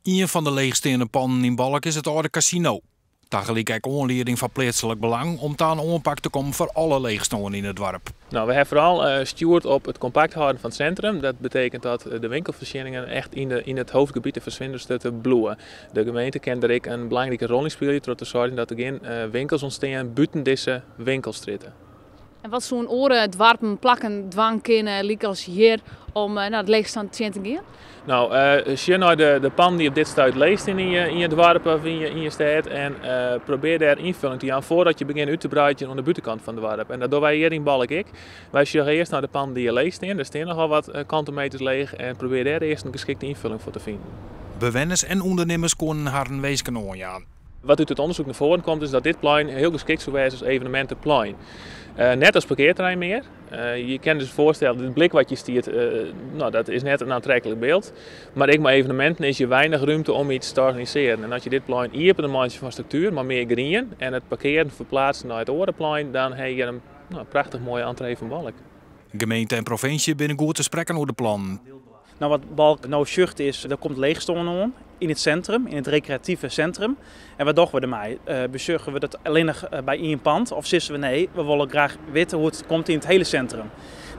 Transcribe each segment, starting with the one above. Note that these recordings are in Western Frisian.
Ien fan de leechsteande pannen yn Balk is it âlde kasino. Tagelyk ek oanlieding foar Pleatslik Belang om ta in oanpak te kommen foar alle leechstân yn it doarp. Nou, we hawwe foaral stjoerd op it kompakt hâlden fan it sintrum. Dat betekent dat de winkelfoarsjenningen echt yn it hoofdgebiet de Verswinderstrjitte bliuwe. De gemeente kin der ek in belangrike rol yn spylje troch te soargjen dat der gjin winkels ûntstean bûten dizze winkelstrjitte. En wat soene oare doarpen, plakken dwaan kinne, lykas hjir, om no, it leechstân tsjin te gean? Nou, sjoch nei de pannen dy't op dit stuit leechstean yn je doarp of yn je stêd en probearje dêr ynfulling te jaan foardat je begjinne út te breidzjen oan de bûtenkant fan it doarp. En dat dogge wy hjir yn Balk ek. Wy sjogge earst nei de pannen dy't hjir leech stean. Der stean nochal wat kante meters leech en probearje dêr earst in geskikte ynfulling foar te finen. Bewenners en ûndernimmers koenen harren winsken oanjaan. Wat út it ûndersyk nei foaren komt is dat dit plein hiel geskikt soe wêze as eveneminteplein. Net as parkearterrein mear. Je kinne dus foarstelle, dit blik wat hjir stiet, no, dat is net in oantreklik byld. Mar ek mei eveneminten is hjir weinich rúmte om iets te organisearjen. En as je dit plein iepener meitsje fan struktuer, mei mear grien en it parkearen ferplaatsen nei it oare plein, dan ha je hjir in, no, prachtich moaie entree fan Balk. Gemeente en provinsje binne goed te sprekken oer de plannen. Nou, wat Balk no sjocht is, der komt leechstân oan yn it sintrum, yn it rekreative sintrum. En wat dogge we dermei? Besjogge we dat allinnich by ien pand of sizze we nee, we wolle graach witte hoe't it komt yn it hiele sintrum.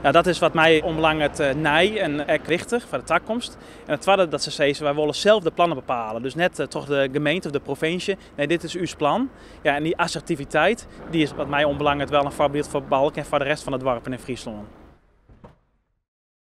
Nou, dat is wat my oanbelanget nij en ek wichtich foar de takomst. En it twadde dat se sizze, wy wolle sels de plannen bepale. Dus net troch de gemeente of de provinsje. Nee, dit is ús plan. Ja, en dy assertiviteit, dy is wat my oanbelanget wel in foarbyld foar Balk en foar de rest fan de doarpen yn Fryslân.